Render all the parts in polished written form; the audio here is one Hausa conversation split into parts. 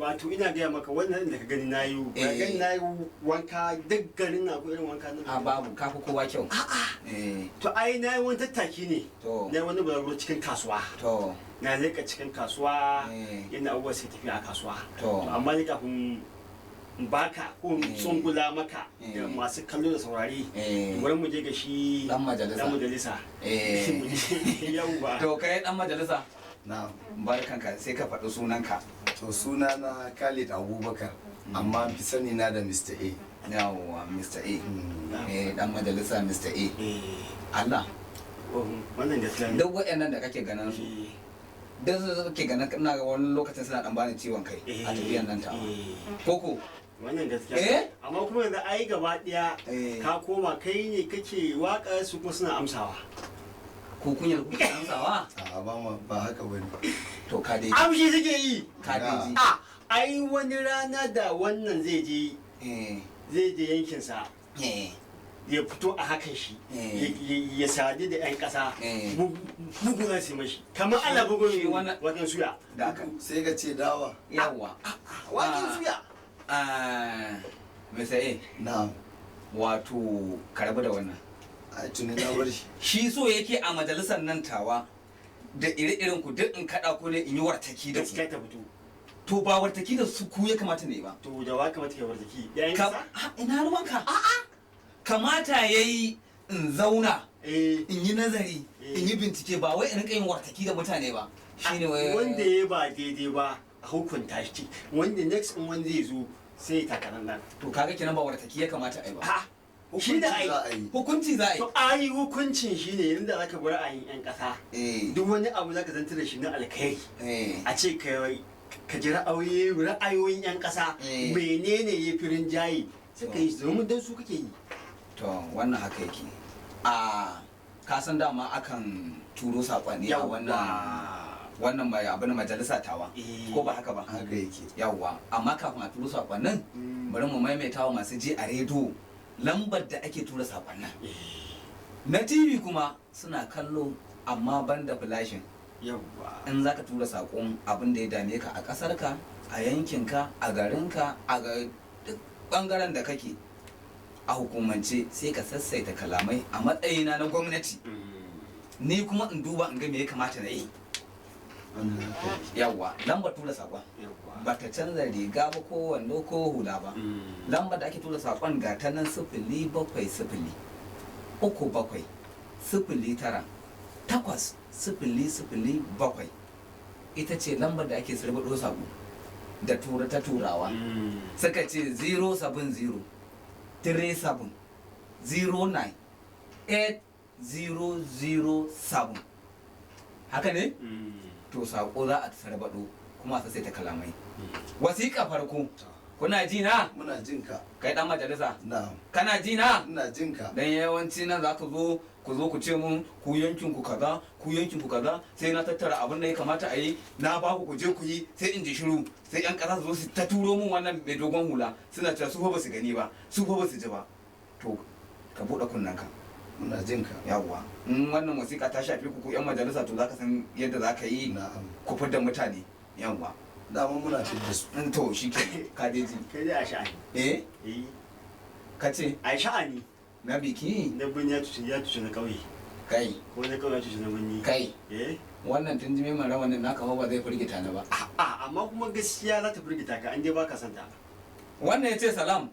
Wato ina gaya maka, wannan da ka gani na yi, ka gani na yi wanka, duk garin na ko irin wanka na. A, babu, kafi kowa kyau. A'a. To ai na yi wani tattaki ne. To. Na yi wani bulaguro cikin kasuwa. To. Na leƙa cikin kasuwa yadda abubuwa suke tafiya a kasuwa. To. Amma ni kafin in baka ko in tsungula maka da masu kallo da saurari, bari mu je ga shi Dan majalisa. Dan majalisa. Yauwa. To, kai dan majalisa. Na. Barkanka, sai ka faɗi sunanka. To, suna na Khalid Abubakar, amma fi sani na da Mr. A. Yawwa, Mr. A. Dan majalisa Mr. A. Allah. Wannan gaskiya ne. Duk waɗannan da kake ganin su, duk su kake ganin, ina ga wani lokacin suna dan bani ciwon kai a tafiyan nan ta. Koko. Wannan gaskiya. Eh? Amma kuma yanzu ai gaba ɗaya ka koma kai ne kake waka, su kuma suna amsawa. Ko kunyar kuke amsawa? A, ba ma, ba haka bane. To, ka dai. Amshi suke yi. Ka dai ji. A, ai wani rana da wannan zai je zai je yankinsa, ya fito a hakan shi, ya sadu da 'yan ƙasa, bugu za su yi mashi kamar ana bugun Shi wannan- waken suya. Da aka. Sai ka ce dawa. Yawwa. Waken suya. Ah, Mr. A. Na. Wato ka rabu da wannan. Ai tuni na bar shi. Shi so yake a majalisar nan tawa da ire-iren ku duk in kaɗa ku ne in yi wartaki da ku. Gaskiya ta fito. To, ba wartaki da su ku ya kamata ne ba. To, da wa kamata ka wartaki, da 'yan Ka ƙasa? Ah, ina ruwanka? A'a. Kamata yayi in zauna in yi nazari, in yi bincike, ba wai in rinka yin wartaki da mutane ba. Shine wai Wanda ya ba daidai ba a hukunta shi, wanda next in wanda zai zo sai ya taka nan. To, kaga kenan ba wartaki ya kamata a yi ba. Shi da ai Hukunci za a yi. Hukunci za a yi. To, ai hukuncin shi ne yadda zaka bi ra'ayin 'yan ƙasa. Duk wani abu zaka zantar da shi na alkhairi, a ce ka ji ra'ayoyin 'yan ƙasa, menene ya fi rinjaye, sai ka yi domin don su kake yi. To, wannan haka yake. A ka san dama akan turo saƙonni a wannan mai abin majalisa tawa. Ko ba haka ba? Haka yake. Yawwa, amma kafin a turo saƙonnin, bari mu maimaita wa masu ji a rediyo lambar da ake tura saƙonnin. Na TV kuma suna kallo, amma banda flashing. In za ka tura saƙon abin da ya dame ka a ƙasarka, a yankinka, a garinka, a ga duk ɓangaren da kake a hukumance, sai ka sassaita kalamai a matsayina na gwamnati. Ni kuma in duba in ga me ya kamata na yi. Wannan haka yake. Yawwa, lambar tura saƙon ba ta canza riga ba, ko wando ko hula ba. Lambar da ake tura saƙon ga ta nan: 07037098007. Ita ce lambar da ake sirbaɗo saƙo da tura ta turawa. Suka ce 070 37 09 8007. Haka ne? To, saƙo za a sarbaɗo kuma a sassaita kalamai. Wasiƙa farko, kuna ji na? Muna jin ka. Kai dan majalisa. Na'am. Kana ji na? Ina jin ka. Dan yawanci nan za ka zo ku zo ku ce mun ku yankin ku kaza, ku yankin ku kaza, sai na tattara abin da ya kamata a yi na ba ku, ku je ku yi, sai in ji shiru, sai yan kasa su zo su ta turo mun wannan mai dogon hula, suna cewa su fa ba su gani ba, su fa ba su ji ba. To, ka buɗe kunnanka. Muna jin ka. Yawwa, in wannan wasiƙa ta shafi ku, ku yan majalisa, to zaka san yadda za ka yi ku fidda mutane. Yawwa. Dama muna fidda su. To, shi ke ka dai ji. Kai dai a sha'ani. Eh. Eh. Ka ce? A sha'ani. Na biki. Na birni ya cuci na ƙauye. Kai. Ko na ƙauye ya cuci na birni. Kai. Eh. Wannan tunjime mai rawanin naka fa ba zai firgita ni ba. A, amma kuma gaskiya za ta firgita ka an dai baka son ta. Wannan ya ce, "Salam,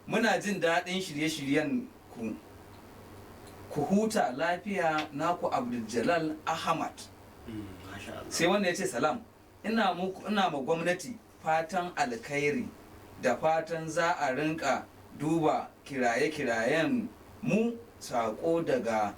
muna jin daɗin shirye-shiryen ku, ku huta lafiya, naku Abdul Ahmad." Masha Allah. Sai wannan ya ce, "Salam, ina muku, ina ma gwamnati fatan alkhairi da fatan za a rinka duba kiraye-kirayen mu. Sako daga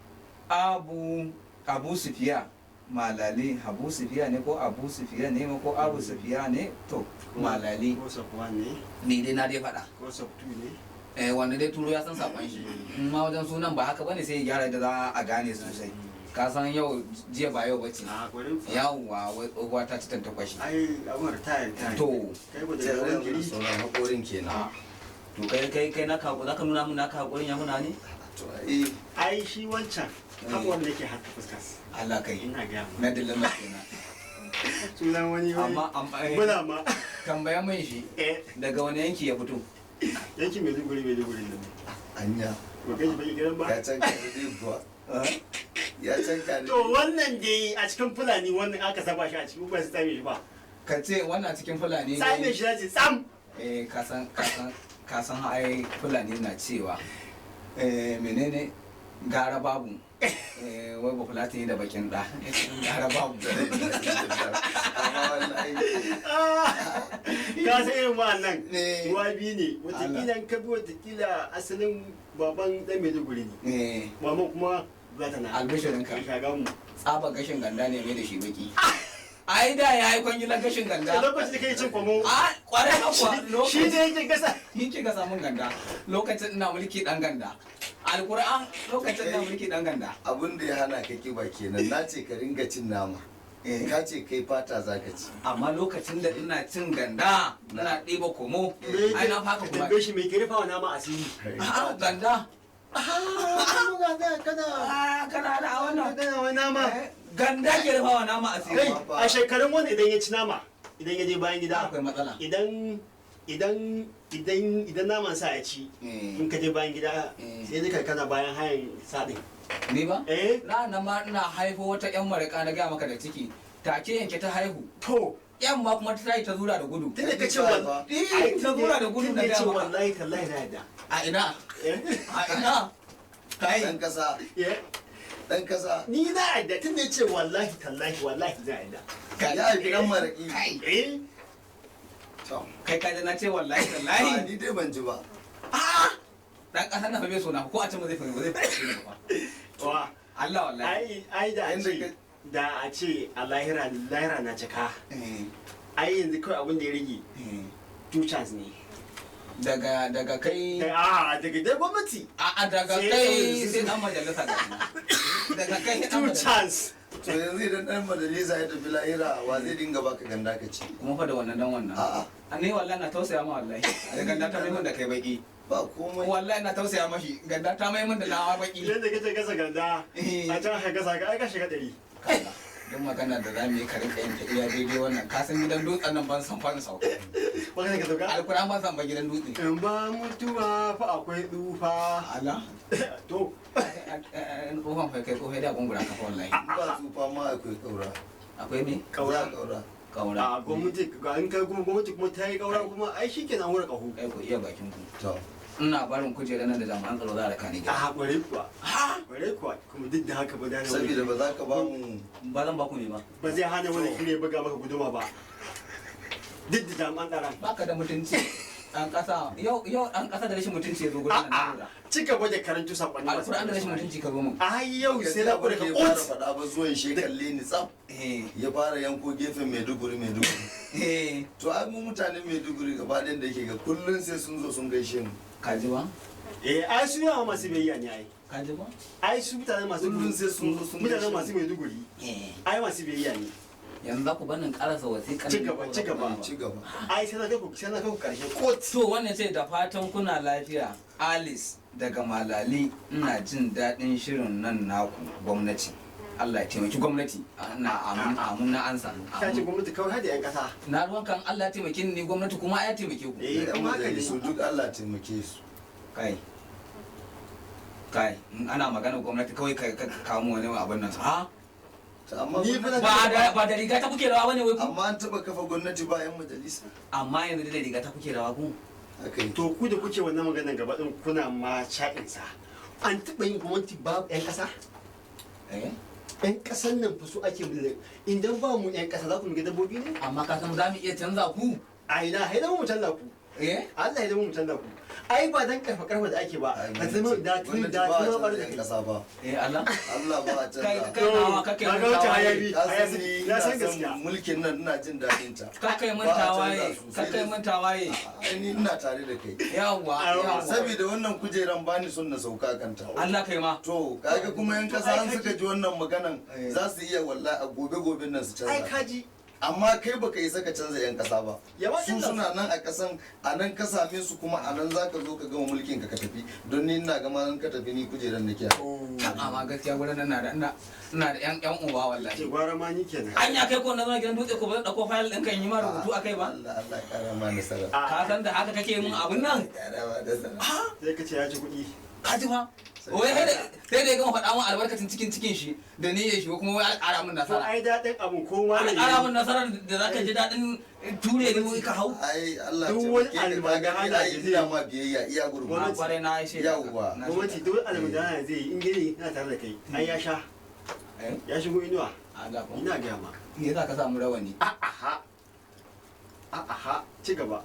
Abu Sufiya Malali." Abu Sufiya ne ko Abu Sufiya ne ko Abu Sufiya ne? To, Malali. Ko Safwan ne. Ni dai na dai faɗa. Ko Saftu ne. Eh, wanda dai turo ya san sakon shi. In ma wajen sunan ba haka bane, sai ya gyara da za a gane sosai. Ka san yau jiya ba yau bace. A kwarin. Yawwa, wai tsohuwa ta ci tantakwashi. Ai abun ritaya ritaya. To. Kai ba da Sai yawan yanzu da gari. sauran haƙorin kenan. To, kai naka za ka nuna mun naka hakurin ya muna ne? To ai. Ai shi wancan haƙorin da yake haka fuskas. Allah kai. Ina gaya ma. Na dillan kenan. Sunan wani Amma Bula ma. Tambaya mai shi. Daga wani yanki ya fito? Yankin Maiduguri ne. Anya. Ba kai shi baki gidan ba? Ya canka da dai kuwa. Ya canka da To wannan dai a cikin Fulani wannan aka saba shi a cikin ba su tsame shi ba. Ka ce wannan cikin Fulani ne. Tsame shi zace tsam. Eh ka san ai Fulani na cewa menene gara babu. Wai ba Fulatani da bakin da. Gara babu. Ka san irin wa'annan ruwa biyu ne. Wataƙila in ka bi wataƙila asalin baban ɗan Maiduguri ne. Maman kuma za ta na. Albishirinka. Shagan mu. Tsaba gashin ganda ne mai da shi baki. Ai da ya yi kwangilar gashin ganda. Lokacin da kai cin kwamo. A kwarai kuwa. Shi ne yake gasa. Shi ke gasa mun ganda. Lokacin ina mulki dan ganda. Alƙur'an lokacin ina mulki dan ganda. Abin da ya hana ka kiba kenan na ce ka ringa cin nama. Ka ce kai fata za ka ci. Amma lokacin da ina cin ganda ina ɗiba komo. Ai na faka kuma. Tambaye shi mai ke rufa wa nama asiri. A'a ganda. Kana da wannan. Kana wa nama. Ganda ke rufa wa nama asiri. Kai a shekarun wani idan ya ci nama idan ya je bayan gida. Akwai matsala. Idan naman sa ya ci in ka je bayan gida sai dai kana bayan hayan sa din. Ni ba? Na na ma ina haifo wata yan marika na gaya maka da ciki. Take yanke ta haihu. To. Yamma kuma ta tayi ta zura da gudu. Tunda ka ce wallahi. Ta zura da gudu na gaya maka. Wallahi tallahi na yadda. A ina? A ina? Kai. Dan kasa. Dan kasa. Ni na yadda tunda ya ce wallahi tallahi wallahi na yadda. Ya haifi dan maraki. Eh. Kai ka na ce wallahi tallahi. Ni dai ban ji ba. Dan kasa na fa bai so na ko a ce ba zai fa zai fa. Wa. Allah wallahi. Ai da a ce da a ce a lahira lahira na cika. Ai yanzu kawai abin da ya rage. Two chance ne. Daga kai. A daga dai gwamnati. A daga kai sai dan majalisa daga kai two chance. To yanzu idan dan majalisa ya tafi lahira wa zai dinga baka ganda ka ci. Kuma fa da wannan dan wannan. A'a. Ne wallahi na tausaya ma wallahi. Da ganda ta mai mun da kai baki. Ba komai. Wallahi na tausaya mashi ganda ta mai mun da nawa baki. Yadda kace gasa ganda a can ka gasa ka ai ka shiga ɗari. Duk magana da zamu yi ka rinka yin ta iya daidai wannan ka san gidan dutsen nan ban san fan sauka. Ba ka sauka? Alkur'an ban san ba gidan dutse. In ba mutuwa fa akwai tsufa. Allah. To. Tsufan fa kai tsofai da gungura ka fa wallahi. Ba tsufa ma akwai kaura. Akwai me? Kaura. Kaura. Kaura. A gwamnati ga in kai kuma gwamnati kuma ta yi kaura kuma ai shikenan wura kahu. Kai ku iya bakin ku. To. Ina barin kujera nan da jami'an tsaro za a raka ni gida. A kware kuwa. Kware kuwa kuma duk da haka ba da Saboda ba za ka ba mu ba zan ba ku me ba. Ba zai hana wani kire buga maka guduma ba. Duk da jami'an tsaron. Baka da mutunci. Ɗan ƙasa yau ɗan ƙasa da rashin mutunci ya zo gurin nan. Ci gaba da karantu sakonni. Alƙur'an da rashin mutunci ka zo min. Ai yau sai na kure ka ka fara faɗa ba zuwan shi kalle ni tsaf. Ya fara yanko gefen Maiduguri. To ai mu mutanen Maiduguri gaba ɗayan da yake ga kullun sai sun zo sun gaishe mu. Ka ji ba? Eh ai su yawa masu biyayya ne ai. Ka ji ba? Ai su mutane masu kullun sai sun zo sun mutane masu Maiduguri. Ai masu biyayya ne. Yanzu za ku banin karasa wasiƙan. Ci gaba, ci gaba. Ci gaba. Ai sai na kai ku sai na kai ku karshe kot. To wannan ce da fatan kuna lafiya. Alice daga Malali ina jin daɗin shirin nan naku gwamnati. Allah ya taimaki gwamnati. Ina amin amin na ansa. Ta ce gwamnati kawai har da 'yan ƙasa. Na ruwan kan Allah ya taimake ni gwamnati kuma ya taimake ku. Eh kuma haka ne. Su duk Allah taimake su. Kai. Kai in ana magana gwamnati kawai ka kamo wani abin nan. Ha? Ba da riga ta kuke rawa bane wai ku. Amma an taba kafa gwamnati ba 'yan majalisa. Amma yanzu da riga ta kuke rawa ku. To ku da kuke wannan maganar gaba din kuna ma sha'insa. An taɓa yin gwamnati babu 'yan ƙasa? Eh? 'Yan ƙasan nan fa su ake mulki. Idan ba mu 'yan ƙasa za ku muke dabbobi ne? Amma ka san za mu iya canza ku. A ina haida mu canza ku. Eh? Allah ya mu canza ku. Ai ba dan karfa karfa da ake ba. Ka zama da tun da tun ba da yan kasa ba. Eh Allah. Allah ba a canza. Kai nawa kake mun tawaye. Na san gaskiya. Mulkin nan ina jin dadin ta. Kakai mun tawaye. Kakai mun tawaye. Ai ni ina tare da kai. Yawwa. Saboda wannan kujeran bani son na sauka kanta. Allah kai ma. To kaga kuma yan kasa an suka ji wannan maganan za su iya wallahi a gobe goben nan su canza. Ai kaji. Amma kai baka isa ka canza 'yan kasa ba. Ya ma Su canza su. suna nan a kasan, a nan ka same su, kuma a nan zaka zo ka gama mulkin ka ka tafi. Don ni ina gama in ka tafi ni kujeran nake. Kan amma gaskiya gurin nan na da ina da yan uba Ce wallahi. Gwara ma ni kenan. An ya kai ko na zama gidan dutse ko ba zan dauko fayil ɗin kan yi ma rubutu akai ba. Allah Allah kara ma nasara. Ka san da haka kake mun abun nan. Kara ma nasara. Sai ka ce ya ci kuɗi. Ka ji fa? Wai sai da ya gama faɗa mun albarkacin cikin cikin shi da niyyar shi, kuma wai alƙara mun To nasara. ai daɗin abun ko ma ne. Alƙara mun nasara da zaka ji daɗin ture ni ka hau. Ai Allah Duk wani taimake ka, ka almagana gani, da ai zai ina ma biyayya iya gurgu. Na kwarai na shaida. Yawwa. Na Gwamnati shaida. duk almudana zai yi in gini ina tare da kai. Ai ya sha. Eh? Ya shigo inuwa. Allah ko. Ina gaya ma. Me yasa ka samu rawani? Aha. Aha. Ci gaba.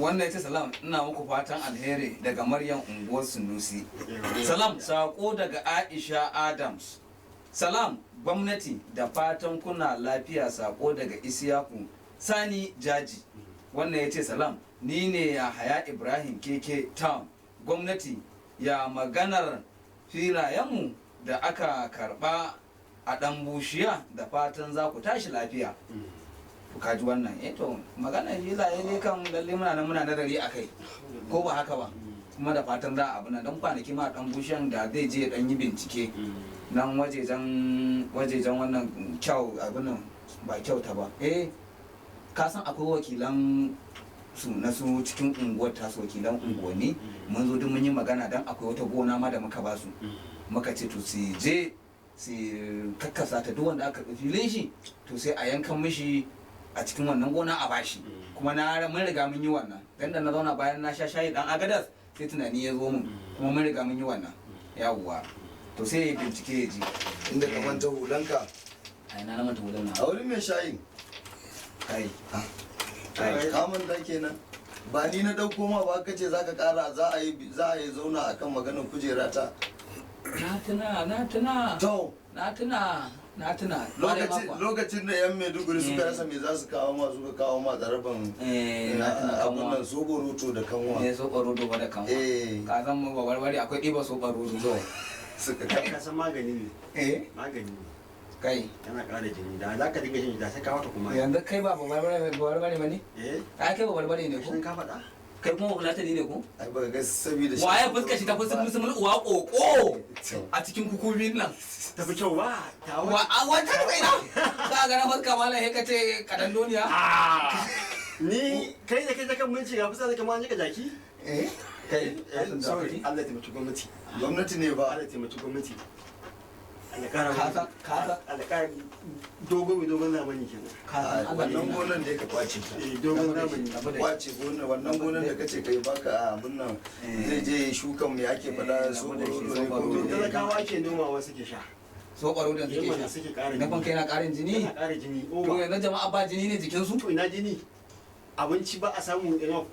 Wannan ya ce salam, ina muku fatan alheri daga Maryam unguwar Sunusi. Salam, sako daga Aisha Adams. Salam gwamnati, da fatan kuna lafiya, sako daga Isiyaku Sani Jaji. Wannan ya ce salam, ni ne ya haya Ibrahim Keke Town. Gwamnati, ya maganar filayenmu da aka karba a ɗan bushiya? Da fatan za ku tashi lafiya. To ka ji wannan, eh, to magana filaye ne kan lalle muna nan muna nazari a kai, ko ba haka ba? Kuma da fatan za a abu nan dan kwanaki ma dan bushiyan da zai je dan yi bincike nan wajejen wajejen wannan kyau abin nan ba kyauta ba. Eh, ka san akwai wakilan su na su cikin unguwar tasu, wakilan unguwanni. Mun zo duk mun yi magana dan akwai wata gona ma da muka ba su, muka ce to su je su kakkasa ta, duk wanda aka karɓi filin shi to sai a yankan mishi a cikin wannan gona a bashi. Kuma na mun riga mun yi wannan, dan da na zauna bayan na sha shayi dan Agadas sai tunani ya zo mun, kuma mun riga mun yi wannan. Yawwa, to sai ya bincike ya ji. Inda ka manta hulanka. A ina na manta hulan na? A wurin mai shayin. Kai kai. Ka manta kenan. Ba ni na dauko ma ba, kace zaka kara, za a yi zauna akan maganar kujera ta. Na tuna, na tuna. To. Na tuna, na tuna. Kwarai ma Lokacin kuwa. lokacin da yan Maiduguri suka rasa me za su kawo ma, suka kawo ma tsaraban Eh, na tuna. abun Kanwa. nan, soɓo da kanwa. Ne soɓa rodo ba da kanwa. Eh. Ka san mu ba barbare akwai ɗiba soɓa rodo. Suka Kai kawo. ka san magani ne. Eh. Magani ne. Kai. Yana ƙara jini, da za ka dinga shan shi da sai ka wata kuma. Yanzu kai ba barbare ba ne? Eh. Ai kai ba barbare ne ko? Shin ka faɗa? Kai kuma bafulatani ne ko? Ai ba ga saboda shi. Waye fuskar shi ta fi sumul uwa koko a cikin kukubin nan? Tafi kyau ba. Ta Wa a wata kai na ka ga na fuska malam sai ka ce kadan doniya. Ah! Ni kai da kai ta kan minci ga fuska da kamar an jika jaki? Eh. Kai. Eh, sorry. Allah ya taimaki gwamnati. Gwamnati ne ba. Allah ya taimaki gwamnati. Allah ƙara Ka san- ka san- Allah ƙara dogon mai dogon zamani kenan. Ka san Allah Wannan ne. gonan da ya ka kwace ta. Eh, dogon zamani. Kwace gonan, wannan gonan da kace kai baka abun nan, zai je ya shukan me ake fada, Eh, soɓo rabu da shi, rodo ne ko soɓo rodo. mene. Talakawa ake nomawa suke sha. Soɓa rodon suke Yamma sha. suke ƙara Na fanka yana ƙarin jini. Yana ƙara jini. To Owa. yanzu jama'a ba jini ne jikinsu? To ina jini? Abinci ba a samu enough.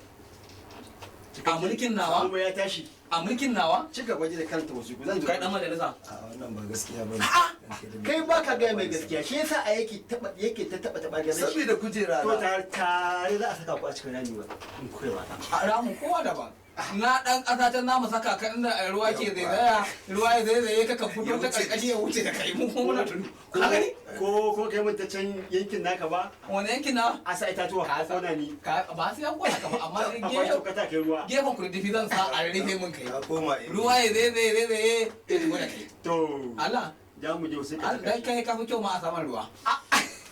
A mulkin nawa? Kuma ya tashi. A mulkin nawa? Ci gaba da karanta wasu ku zan zo. Kai dan majalisa. A wannan ba gaskiya ba ne. Kai ba ka gaya mai gaskiya, shi yasa a yake taba yake ta taba taba ganin shi. Saboda kujera To na. tare tare za a saka ku a cikin rami ba. In kai ba. A ramin kowa daban. Na dan ƙasa ta namu saka ka inda ruwa ke zaizaya, ruwa ya zaizaye ka, ka fito ta karkashi ya wuce da kai, mu kuma muna tudu. Ka gani? Ko kai mun ta can yankin naka ba Wani yankin na? a sa itatuwa Ka ka kona ni. Ka ba sai an kona ka ba, amma Akwai gefen tokata kai ruwa. gefen kududdufi zan sa a rufe mun kai. Ka koma in. Ruwa ya zaizaye zaizaye ya tafi da kai. To Allah. ja mu je sai ka Dan saka. kai ka fi kyau ma a saman ruwa.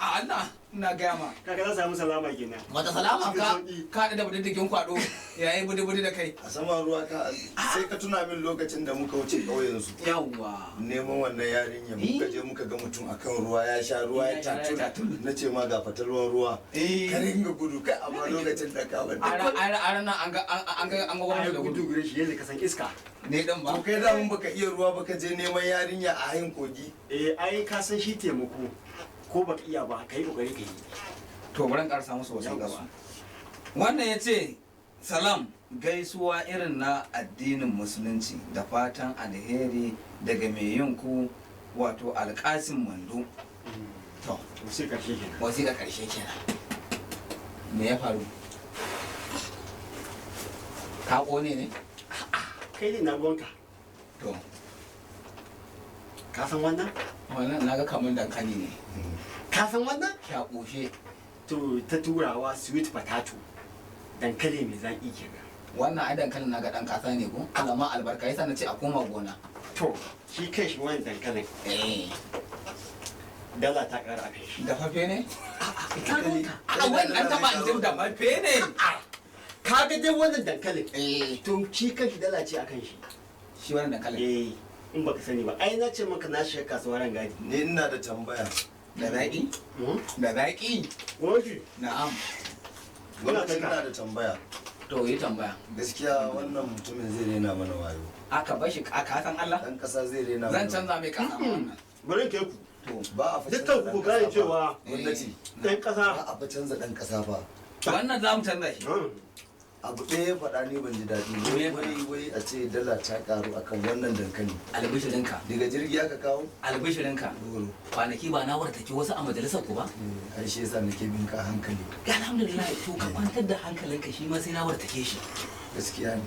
A Allah, ina gaya ma. Kaga za samu salama kenan. Wata salama Cikin ka sauki. ka haɗu da budiddigin kwado yayi budi-budi da kai. A saman ruwa ka sai ka tuna min lokacin da muka wuce ƙauyen su. Yawwa. Neman wannan yarinya muka je muka ga mutum akan ruwa ya sha ruwa ya Ya sha, ya tatul. tatul. Na ce ma ga fatalwan ruwa. Eh. Ka ringa gudu kai, amma lokacin da ka bar. A ranar an ga an ga an ga Ai gwamnati da gudu gudu. gure shi yadda ka san iska. Ne din ba. To kai da mun baka iya ruwa ba ka je neman yarinya a hayin kogi. Eh, ai ka san shi taimako ko baka iya ba kai kokari ka yi. To bari in karasa musu wasiƙa su. Yawwa. Wannan ya ce salam, gaisuwa irin na addinin musulunci, da fatan alheri daga mai yin ku, wato Alƙasim Mando. To To sai karshe kenan. wasiƙa ƙarshe kenan. Me ya faru? Ka ƙone ne? Kai ne na ruwanka. To Ka san wannan? Wannan na ga kamar dankali ne. Ka san wannan? Kyakushe. To ta turawa sweet potato, dankali mai zaƙi kenan. Wannan ai dankalin na ga dan kasa ne ko? Allah ma albarka, yasa na ce a koma gona. To shi kai shi wannan dankalin dala ta ƙara a kai shi. Dafaffe ne? A wannan taba in ji dafaffe ne. Ka ga dai wannan dankalin, to shi kai shi dala ce akan shi. Shi wannan dankalin? Eh, in baka sani ba ai na ce maka na shiga kasuwa ran gadi. Ni ina da tambaya. Da zaƙi? Da zaƙi? Wani? Na'am. Gwamnati, ina da tambaya. To yi tambaya. Gaskiya wannan mutumin zai rena mana wayo. Aka bar shi aka san Allah? Dan kasa zai rena mana. Zan canza mai kasa wannan. Bari ke ku. To ba a fa dukkan ku gane cewa gwamnati dan kasa ba a fa canza dan kasa fa. Wannan za mu canza shi. Abu ɗaya ya faɗa ni ban ji daɗi. Wai wai a ce dala ta ƙaru akan wannan dankali. Albishirinka. Daga jirgi aka kawo? Albishirinka. Kwanaki ba na wartake wasu a majalisar ku ba? Ai shi yasa nake bin ka hankali. Alhamdulillah, to ka kwantar da hankalinka, shi ma sai na wartake shi. Gaskiya ne.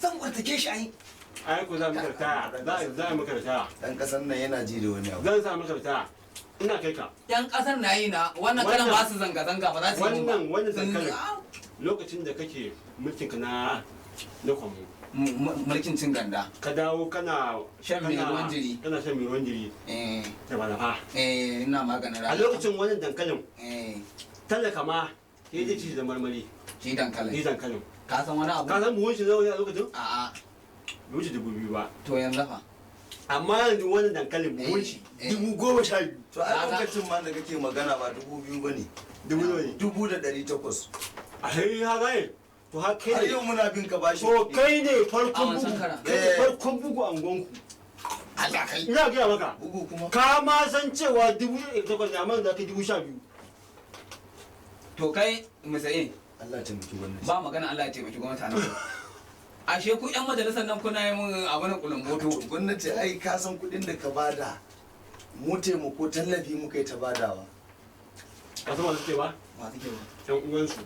Zan wartake shi ai. Ai ko za mu karta, za mu karta. Dan kasan nan yana ji da wani abu. Zan sa mu karta. Ina kai ka. Yan kasar na yi na wannan karan ba su zanga-zanga ba za su yi wannan wannan dankalin. Lokacin da kake mulkin ka na kwamu. Mulkin cin ganda. Ka dawo kana shan mai ruwan jiri. Kana shan mai ruwan jiri. Da malafa. Ina maganin A lokacin wannan dankalin. Talaka ma sai zai ci da marmari. Shi dankalin. Shi dankalin. Ka san wani abu? Ka san buhun shi nawa ne a lokacin? A'a. Bai wuce 2000 ba. To yanzu fa. Amma yanzu wannan dankalin buhun shi 12,000. To a lokacin ma da kake magana ba 2000 ba ne. 2000 ne. 1800. A ha gane? To ha kai har ne. yau muna bin ka bashi. To kai ne farkon bugu. Kai farkon bugu a unguwanku. Allah kai. Ina gaya maka. Bugu kuma. Ka ma san cewa 1800 ne amma za ka 12,000. To kai musayi. Allah ya taimaki gwamnati. Ba magana Allah ya taimaki gwamnati nan. Ashe ku yan majalisar nan kuna yi mun abu na kulumboto. Gwamnati ai ka san kuɗin da ka bada. Mu taimako tallafi muka yi ta badawa. Ka san masu cewa? Masu cewa. Yan uwansu.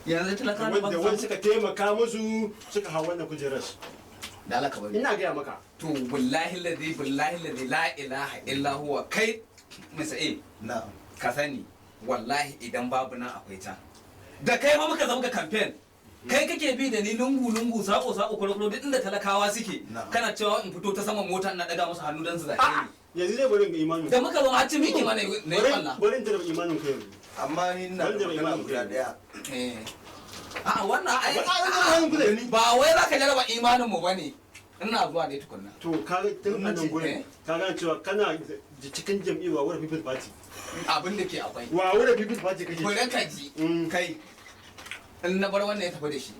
Yanzu talaka da wanda wani suka taimaka musu suka hau wannan kujerar. Da Allah ka bari. Ina gaya maka. To billahi ladhi billahi ladhi la ilaha illa huwa kai Musa Na'am. Ka sani wallahi idan babu nan akwai ta. Da kai ma muka zama campaign. Kai kake bi da ni lungu lungu sako sako kwalo duk inda talakawa suke. Kana cewa in fito ta saman mota ina daga musu hannu don su zaɓe ni. Yanzu zai bari imanin. Da muka zo har ci miki mana na yi kwalla. Bari in jarraba imanin ku yanzu. Amma ni ina da magana guda ɗaya. A'a wannan ai ba wai za ka jarraba imanin mu bane. Ina zuwa ne tukunna. To ka ga tun a nan gurin ka gane cewa kana cikin jam'iyyar Wawura People's Party. Abin da ke akwai. Wawura People's Party kake. Bari ka ji. Kai. In na bar wannan ya tafi da shi.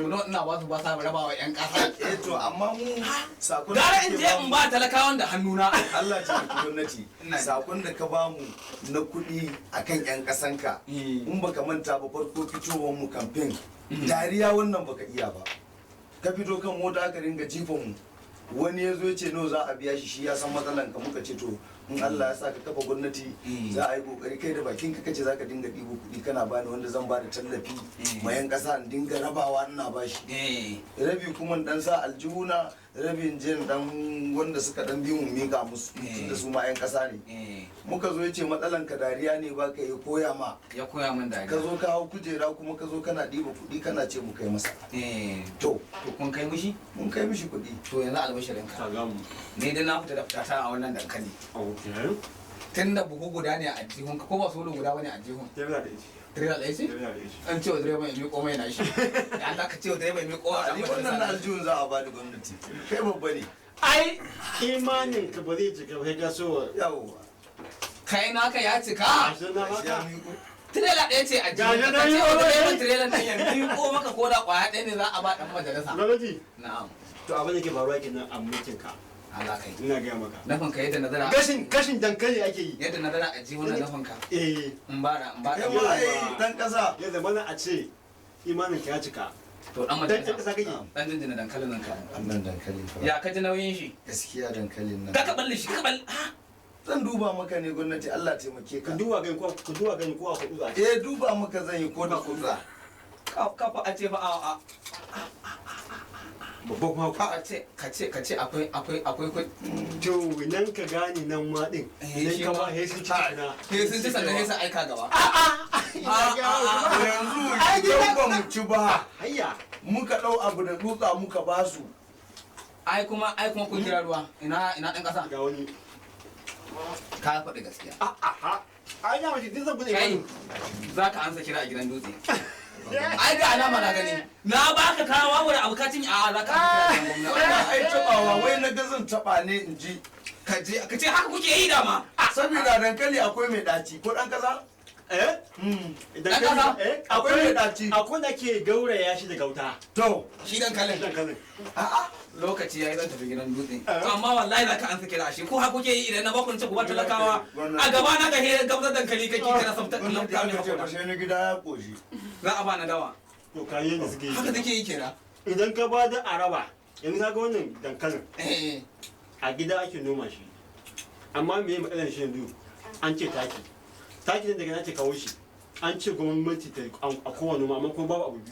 Kuno ina ba su ba sa rabawa yan kasa. Eh to amma mu sakon gara in je in ba talakawan da hannuna. Allah ya taimaki gwamnati. Sakon da ka bamu na kuɗi akan yan kasanka. In baka manta ba farko fitowar mu campaign. Dariya wannan baka iya ba. Ka fito kan mota aka ringa jifan mu. Wani ya zo ya ce no za a biya shi, shi ya san matsalan ka, muka ce to in Allah ya sa ka kafa gwamnati za a yi kokari kai da bakin ka kace zaka dinga ɗibo kuɗi kana bani wanda zan bada tallafi ma yan ƙasa in dinga rabawa ina bashi. Rabi kuma dan sa aljihuna, rabi in je dan wanda suka dan bi mu mika musu tunda su ma yan ƙasa ne. Muka zo ya ce matsalan ka dariya ne ba ka yi koya ma. Ya koya min dariya. Ka zo ka hau kujera kuma ka zo kana ɗiba kuɗi kana ce mu kai masa. To kun kai mishi? Mun kai mishi kuɗi. To yanzu albashirinka. Ni dai na fita da fitata a wannan dankali. Tun da buhu guda ne a jihun ka ko ba solo guda bane a jihun. Tirela ɗaya ce? An ce wa direban ya miƙo mai nashi. Da Allah ka ce wa direban ya miƙo wa ɗan wannan na aljihun za a bani gwamnati. Kai babba ne. Ai imanin ka ba zai cika ba sai ka so. Yawwa. Kai naka ya cika. Tirela ɗaya ce a jihun ka ce wa direban tirelan nan ya miƙo maka ko da ƙwaya ɗaya ne za a ba ɗan majalisa. Gwamnati. Na'am. To abin da ke faruwa kenan a mulkin ka. Allah kai. Ina gaya maka. Nafin ka yadda nazara. Gashin dankali ake yi. Yadda nazara a ji wannan nafin ka. Eh. In bara. Kai ma ai dan kasa. Ya zama a ce imanin ka ya cika. To dan majalisa. Dan kasa kake. Dan jinjina dankalin nan ka. Wannan dankalin fa. Ya ka ji nauyin shi? Gaskiya dankalin nan. Ka balle shi, ka balle. Zan duba maka ne gwamnati, Allah taimake ka. Ka duba gani ko ka duba gani ko a kutsa. Eh duba maka zan yi ko da kutsa. Ka fa a ce fa a. Babba kuma ku. Ka ce akwai To nan ka gane nan ma din. Eh, Idan shi ka ma. ba he sun ci tukuna. Sai sun ci, sannan sai su aika gaba. Yanzu idan ba mu ci ba, Hayya. muka ɗau abu da dutsa muka ba su. Ai kuma kun kira ruwa. Ina ɗan ƙasa? Ga wani. Ka faɗi gaskiya. A'a. Ai na mace duk zan bude. Kai za ka ansa kira a gidan dutse. Ai da alama na gani na baka kawo wani abu ka cinye, a za ka ansa kira a gidan gwamna. Ai tabawa wai na ga zan taba ne in ji. Ka je ka ce haka kuke yi dama. Saboda dankali akwai mai ɗaci ko ɗan ƙasa? Eh? Dan kasa? Eh, Akwai mai ɗaci. Akwai da ke gauraya shi da gauta. To, Shi dankalin. Dankalin. A'a. Lokaci yayi, zan tafi gidan dutse. To amma wallahi za ka ansa kira shi ko haka kuke yi. Idan na baku ce ku ba talakawa a gaba na ga he gamsar dankali kake kana sabta Gwamnati lafta mai aka ce ba hakura. sai na gida ya ƙoshi. Za a ba na dawa. To kayan da suke yi. Haka take yi kenan. Idan ka ba da araba, yanzu ka ga wannan dankalin Eh. a gida ake noma shi. Amma me matsalar shi yanzu? An ce taki. Taki ne daga na ce kawo shi. An ce gwamnati ta a kowane noma, amma kuma babu abu biyu.